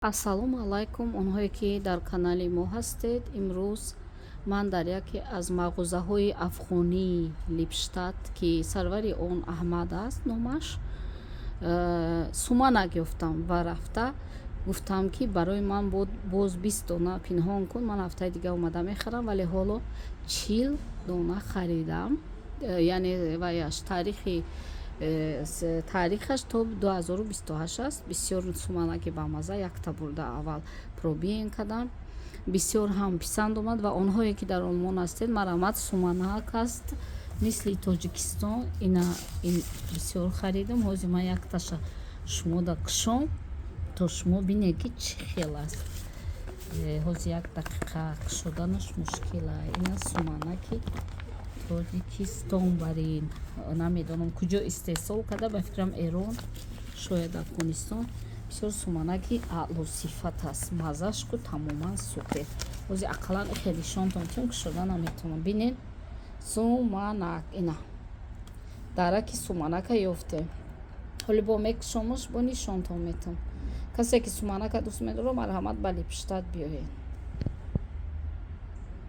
Ассалому алайкум, онҳое ки дар канали мо ҳастед. Имрӯз ман дар яке аз мағозаҳои афғонии Липштадт, ки сарвари он Аҳмад аст номаш, суманак ёфтам ва рафта гуфтам, ки барои ман боз 20 дона пинҳон кун, ман ҳафтаи дига омада мехарам. Вале ҳоло 40 дона харидам, яъне ваяш таърихаш то 2028 аст. Бисёр суманаки бамаза. Якта бурда аввал probieren кардам, бисёр ҳам писанд омад. Ва онҳое ки дар Олмон ҳастед, марҳамат, суманак аст мисли Тоҷикистон. Ина, ин бисёр харидам. Ҳозир ман якташа шумода кушом, то шумо бинед, ки чӣ хел аст. Ҳозир як дақиқа, кушоданаш мушкила. Ина, суманаки Тоҷикистон барин, намедонам, куҷо истеҳсол карда, ба фикрам, Эрон, шояд Афғонистон. Бисёр суманаки аълосифат аст, маззаш ку тамоман супер. Ҳозир ақаллан хеле нишонтон тиём, кушода наметавонам. Бинед, суманак ина, дараки суманака ёфтем. Ҳоли бо мекушомаш, бо нишонтон метавон. Касе ки суманака дӯст медорад, марҳамат, ба Липштадт биёед.